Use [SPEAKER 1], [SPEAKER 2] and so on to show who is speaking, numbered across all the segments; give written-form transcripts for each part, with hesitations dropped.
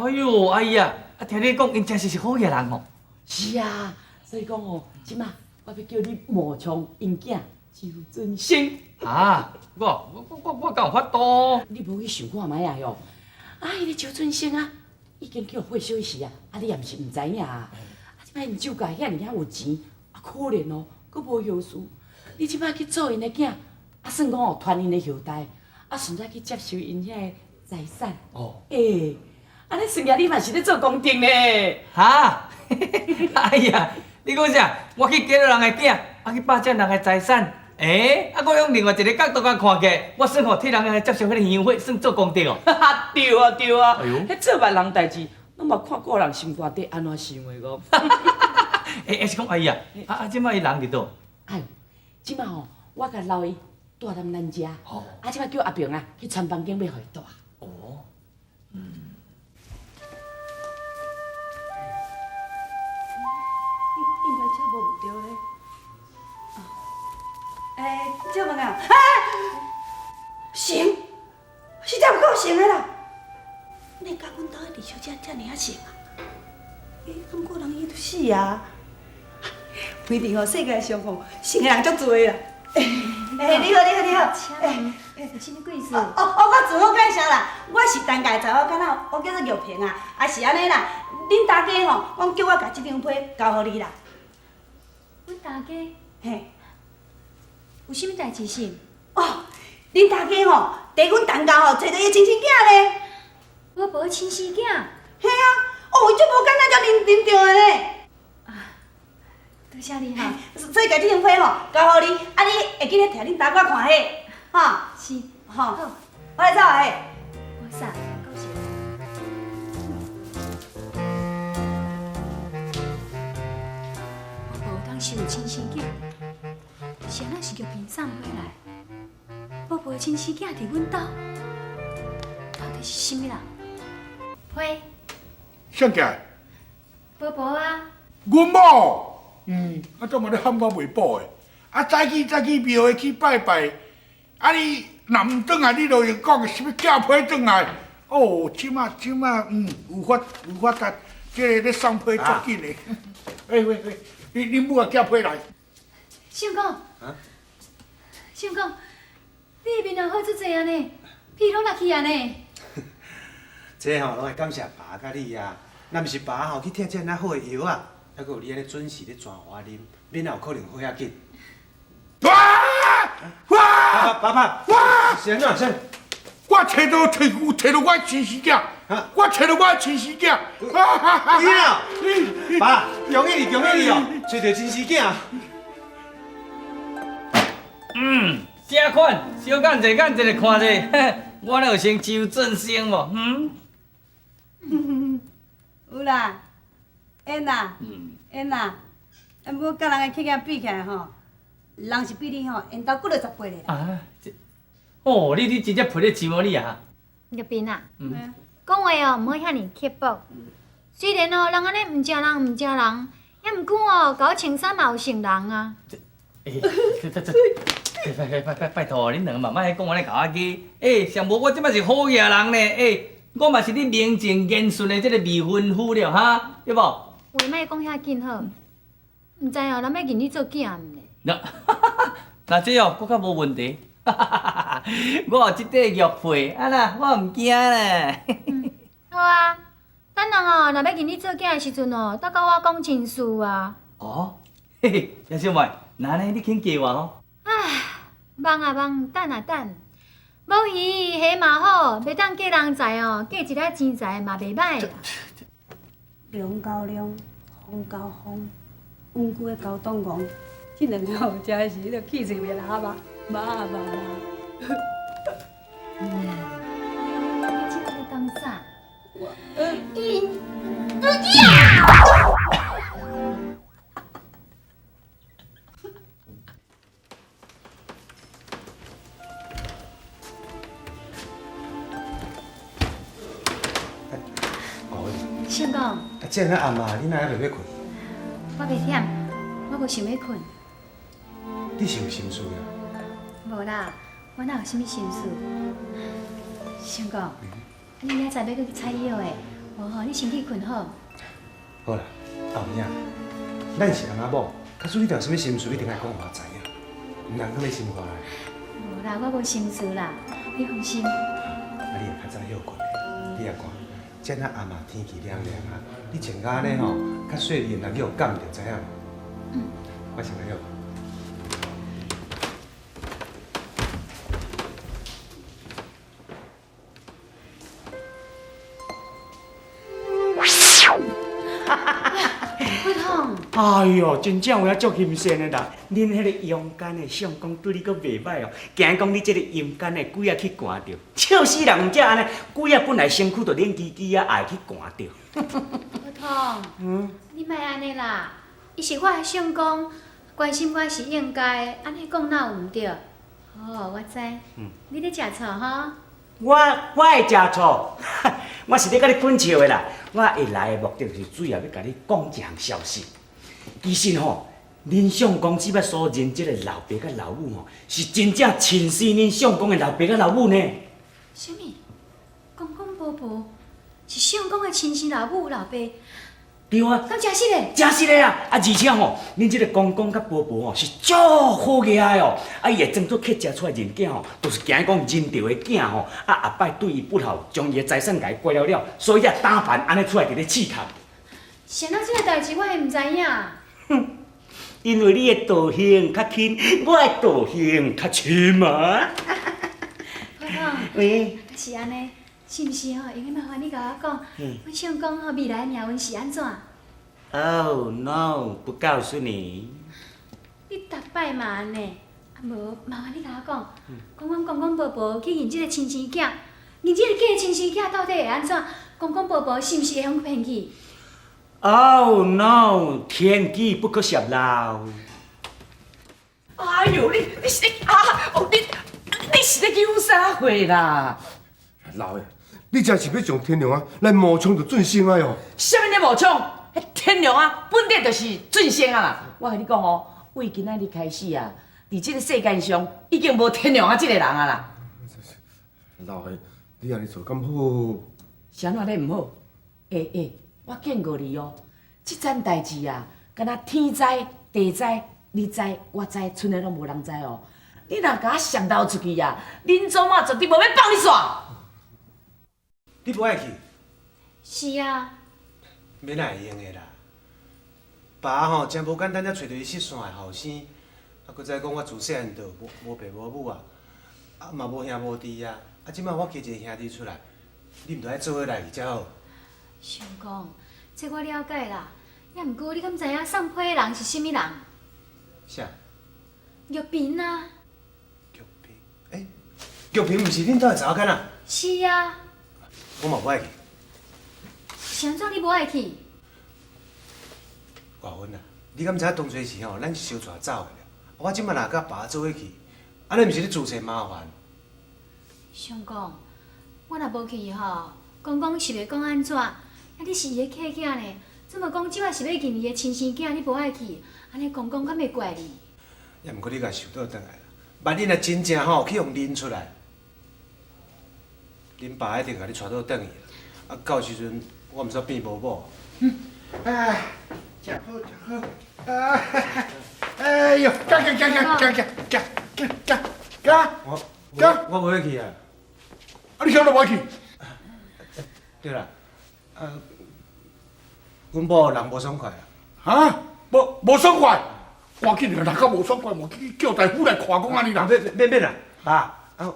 [SPEAKER 1] 哎喲，阿姨啊，啊聽你講，𪜶真是是好額人哦。
[SPEAKER 2] 是啊，所以講哦，這馬我欲叫你冒充𪜶囝周尊生。
[SPEAKER 1] 啊，我我我我敢有法度？
[SPEAKER 2] 你無去想看覓啊喲？啊，彼个周尊生啊，已經去予火燒死啊！啊，你也毋是毋知影啊？啊，這擺𪜶周家遐爾仔有錢，啊可憐哦，閣無後事。你這擺去做𪜶的囝，啊算講哦傳𪜶的後代，啊順帶去接受𪜶遐个財產。
[SPEAKER 1] 哦。
[SPEAKER 2] 欸，按呢算起來你嘛是咧做功德呢。
[SPEAKER 1] 哈？哎呀，你講啥？我去嫁了人的囝，啊去霸佔人的財產。欸，啊我用另外一个角度共看起來，我算吼替人來接受彼个香火，算做功德哦。
[SPEAKER 2] 對啊對啊，
[SPEAKER 1] 哎喲
[SPEAKER 2] 彼做別人代誌，攏無看個人心肝底按怎想的講。
[SPEAKER 1] 欸，欸是講阿姨啊，啊啊，這擺伊人佇佗？
[SPEAKER 2] 哎喲，這擺吼，我共留伊蹛踮咱遮。
[SPEAKER 1] 哦。
[SPEAKER 2] 啊，這擺叫阿平啊去傳房間欲予伊蹛。
[SPEAKER 1] 哦。
[SPEAKER 3] 應該車無毋對咧。欸，借問啊，欸，成，實在有夠成的啦！你佮阮兜彼李小姐遮爾仔成啊？欸，毋過人伊就死啊！反正吼，世界上吼，成的人足濟啦。欸，你好，你好，你好。
[SPEAKER 4] 欸，有啥物貴事？
[SPEAKER 3] 哦哦，我自我介紹啦，我是陳家查某囡仔，我叫做玉萍啊，啊是按呢啦，恁大家吼，講叫我共這張批交予你啦。
[SPEAKER 4] 阮大家？
[SPEAKER 3] 嘿。
[SPEAKER 4] 有啥物代誌是？
[SPEAKER 3] 哦，恁大家吼，佇阮陳家吼，揣著伊的親生囝咧。
[SPEAKER 4] 我無親生囝。
[SPEAKER 3] 嘿啊，哦，伊足無簡單，足啉啉著的咧。
[SPEAKER 4] 啊，多謝你哈。
[SPEAKER 3] 所以共這張批吼，交予你，啊，你會記咧提恁大哥看彼，吼。
[SPEAKER 4] 是。
[SPEAKER 3] 吼。我來走啊嘿。
[SPEAKER 4] 無啥，高興。我無當時有親生囝。是按怎是玉萍送回來？寶寶的親生囝佇阮兜，到底是啥物人？批。
[SPEAKER 5] 啥物？
[SPEAKER 4] 寶寶啊！
[SPEAKER 5] 阮某，啊，怎嘛咧喊我袂补的？啊，早起早起廟會去拜拜，啊你若毋轉來，你就用講啥物寄批轉來？哦，這馬這馬，有法有法達，這个咧送批足緊的。欸喂喂，你你母也寄批來。
[SPEAKER 4] 相公，相公，你的面也好足濟啊呢，皮攏落去啊呢。
[SPEAKER 6] 這吼攏愛感謝爸佮你啊，若毋是爸吼去拆這爾好的藥啊，猶閣有你按呢準時咧傳予我啉，免哪有可能好遐緊。
[SPEAKER 5] 哇！哇！
[SPEAKER 6] 爸爸，
[SPEAKER 5] 哇！
[SPEAKER 6] 是按怎？是按怎？
[SPEAKER 5] 我揣著揣揣著我親生囝，我揣著我親生囝。
[SPEAKER 6] 有影？爸，恭喜你，恭喜你哦，揣著親生囝。
[SPEAKER 1] 啥款？小眼者眼一个看者，我哪有像周振生无？
[SPEAKER 3] 有啦，緣啦，緣啦，啊，毋過佮人的起囝比起來吼，人是比你吼緣投幾落十倍咧。
[SPEAKER 1] 啊，這，哦，你真正配咧像你啊！
[SPEAKER 4] 玉萍啊，講話哦，毋好遐爾刻薄。雖然哦，人按呢毋食人毋食人，也毋過哦，共我穿衫嘛有像人啊。
[SPEAKER 1] 欸，這這。拜拜拜拜拜託，恁兩个嘛莫講按呢共我記。欸，上無我這擺是好額人呢。欸，我嘛是你名正言順的這个未婚夫了哈，對無？
[SPEAKER 4] 話莫講遐緊好，毋知哦，人欲認你做囝毋咧？
[SPEAKER 1] 那，那這哦，閣較無問題。我有這塊玉佩，啊啦，我毋驚啦。
[SPEAKER 4] 好啊，等人哦，若欲認你做囝的時陣哦，才佮我講親事啊。
[SPEAKER 1] 哦，嘿嘿，葉小妹，那呢，你肯嫁我吼？
[SPEAKER 4] 唉，望啊望，等啊等，無魚蝦嘛好，袂當嫁人才哦，嫁一粒錢財嘛袂歹啦。
[SPEAKER 3] 龍交龍，風交風，溫久的高東戇，這兩个吼，真是彼个氣喙袂落肉，肉肉肉。
[SPEAKER 4] 你這擺咧講啥？
[SPEAKER 3] 我。
[SPEAKER 4] 相公。
[SPEAKER 6] 啊，這爾暗啊，你哪還袂欲睏？
[SPEAKER 4] 我袂忝，我無想欲睏。
[SPEAKER 6] 你是有心事呀？
[SPEAKER 4] 無啦，我哪有啥物心事？相公，你明仔載欲閣去採藥的，無吼，你先去睏好。
[SPEAKER 6] 好啦，啊有影，咱是翁仔某，假使你有啥物心事，一定愛講予我知影，毋通囥咧心肝內。
[SPEAKER 4] 無啦，我無心事啦，你放心。
[SPEAKER 6] 啊，你會較早歇睏的，你也看，這若暗啊天氣涼涼啊，你穿甲按呢吼，較細膩，毋通去予感著，知影無？嗯。我先來歇。
[SPEAKER 7] 哎哟，真正有影足欣羡的啦！恁彼个阳间的相公对你阁袂歹哦，惊讲你这个阴间的鬼仔去寒著，笑死人！毋才按呢，鬼仔本来身躯就冷吱吱啊，也会去寒著。
[SPEAKER 4] 阿通，你莫按呢啦，伊是我的相公，关心我是应该的，按呢讲哪有毋对？哦，我知，你咧食醋吼？
[SPEAKER 7] 我会食醋，我是咧佮你喷笑的啦。我会来的目的是主要欲共你讲一项消息。其实吼，恁相公这摆所认这个老爸佮老母吼，是真正亲生恁相公的老爸佮老母呢。
[SPEAKER 4] 啥物？公公婆婆是相公的亲生老母老爸？
[SPEAKER 7] 对啊。
[SPEAKER 4] 敢真实的？
[SPEAKER 7] 真实的啊！啊，而且吼，恁这个公公佮婆婆吼是足好额的哦。啊，伊会装作乞食出来认囝吼，就是惊讲认著的囝吼，啊，后摆对伊不孝，将伊的财产共伊掼了了，所以才打扮按呢出来伫咧试探。
[SPEAKER 4] 是按怎这个代志我会毋知影？
[SPEAKER 7] 哼，因为你的道行较轻，我的道行较深啊。
[SPEAKER 4] 阿公，
[SPEAKER 7] 喂，
[SPEAKER 4] 是按呢，是毋是吼？会用麻烦你共我讲，阮相公吼未来的命运是按怎？
[SPEAKER 7] Oh no！不告诉你。
[SPEAKER 4] 你逐摆嘛按呢，啊无麻烦你共我讲，讲阮公公婆婆去认这个亲生囝，认这个假亲生囝到底会按怎？公公婆婆是毋是会予骗去？
[SPEAKER 7] Oh no！天机不可泄露。
[SPEAKER 2] 哎呦，你是咧啊？哦，你是咧求啥货啦？
[SPEAKER 8] 老的，你这是欲将天良啊来冒充著准生啊哟？
[SPEAKER 2] 啥物咧冒充？彼天良啊，本底就是准生啊啦！我共你讲哦，为今仔日开始啊，伫这个世间上已经无天良啊这个人啊啦。
[SPEAKER 8] 老的，你按呢做敢好？
[SPEAKER 2] 是按怎咧毋好？欸欸，我警告你哦，这件代志啊，敢若天知地知，你知我知，村内拢无人知哦。你若共我泄露出去啊，恁祖妈绝对无欲放你煞。
[SPEAKER 6] 你无爱去？
[SPEAKER 4] 是啊。
[SPEAKER 6] 免会用的啦。爸吼真无简单，才揣著伊失散的后生。啊，阁再讲我自细汉就无无爸无母啊，啊嘛无兄无弟啊。啊，这摆我加一个兄弟出来，你毋著爱做伙来去才好。
[SPEAKER 4] 相公，这我了解啦。也毋过你敢知影送批的人是啥物人？
[SPEAKER 6] 啥？
[SPEAKER 4] 玉萍啊。
[SPEAKER 6] 玉萍？欸，玉萍毋是恁兜的查某囡仔？
[SPEAKER 4] 是啊。
[SPEAKER 6] 我嘛无爱去。
[SPEAKER 4] 是按怎你无爱去？
[SPEAKER 6] 寡芬啊，你敢知影当初时吼，咱是相带走的啦。我这摆若佮爸做伙去，按呢毋是咧自找麻烦？
[SPEAKER 4] 相公，我若无去吼，公公是袂讲按怎？啊，你是伊的契囝呢，怎么讲这摆是欲认伊的亲生囝，你无爱去，按呢公公敢会怪你？
[SPEAKER 6] 也毋过你共想倒转来啦，万一若真正吼去予认出来，恁爸一定共你带倒转去啊！到时阵我毋煞变无某。
[SPEAKER 5] 哎，食好食好，啊！哎呦，行行行行行行行行行，
[SPEAKER 6] 我我无欲去啊！
[SPEAKER 5] 啊，你啥都无爱去？
[SPEAKER 6] 对啦，啊，阮某人无爽快啦。
[SPEAKER 5] 哈？无爽快？赶紧啦，若较无爽快，嘛去叫大夫来看讲按呢啦。
[SPEAKER 6] 免免免啦，爸，啊，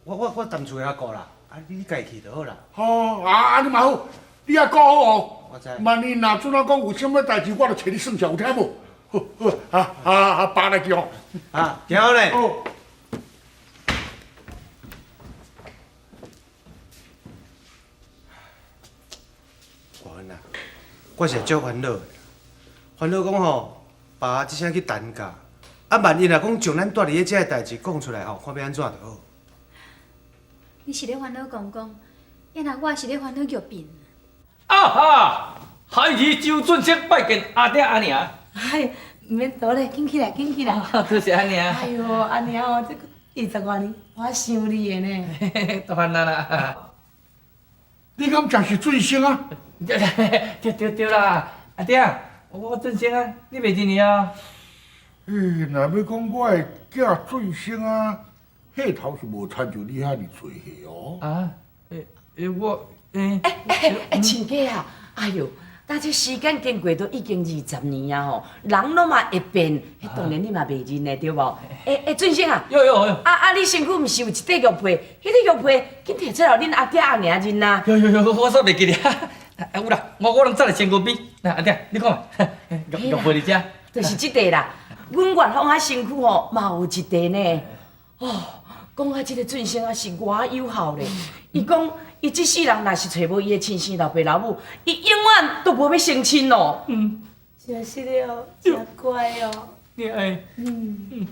[SPEAKER 6] 我踮厝遐顾啦，啊，你家己去就好啦。
[SPEAKER 5] 好，啊，按呢嘛好，你也顾好哦。
[SPEAKER 6] 我知。
[SPEAKER 5] 万一若阵仔讲有啥物代志，我就揣你算账，有听无？好，好，啊啊啊，爸来去哦。
[SPEAKER 6] 啊，行好咧。
[SPEAKER 5] 好。
[SPEAKER 6] 寡芬啊，我是足烦恼的，烦恼讲吼，爸这声去担架，啊，万一若讲将咱住伫咧遮的代志讲出来吼，看欲按怎就好。
[SPEAKER 4] 你是咧烦恼公公，抑若我是咧烦恼玉萍。
[SPEAKER 1] 啊哈！孩儿周俊生拜见阿爹阿娘。
[SPEAKER 3] 哎，毋免多咧，紧起来，紧起来。
[SPEAKER 1] 多谢阿娘。
[SPEAKER 3] 哎哟，阿娘哦，这20外年，我想你的呢。
[SPEAKER 1] 大汉啦。
[SPEAKER 5] 你敢真是俊生啊？
[SPEAKER 1] 對對對啦，阿爹，我俊生啊，你袂認伊啊？
[SPEAKER 5] 欸，若欲講我的囝俊生啊，歲頭是無親像你遐爾濟歲哦。
[SPEAKER 1] 啊？欸欸我欸。
[SPEAKER 2] 欸欸，親家啊，哎喲，呾這時間經過都已經20年啊吼，人攏嘛會變，彼當然你嘛袂認的對無？欸欸，俊生啊，
[SPEAKER 1] 喲喲喲，
[SPEAKER 2] 啊啊，你身軀毋是有一塊玉皮？彼個玉皮緊提出來，予恁阿爹阿娘認啊。
[SPEAKER 1] 喲喲喲，我煞袂記得。啊有啦，我攏紮佇身軀邊。來阿爹，你看覓，玉玉皮佇遮。
[SPEAKER 2] 就是這塊啦。阮岳父仔身軀吼嘛有一塊呢。哦，講啊，這個俊生啊是偌有孝咧。伊講，伊這世人若是揣無伊的親生老爸老母，伊永遠都無欲成親咯。
[SPEAKER 3] 真實的哦，真乖哦。
[SPEAKER 1] 你愛。
[SPEAKER 3] 嗯。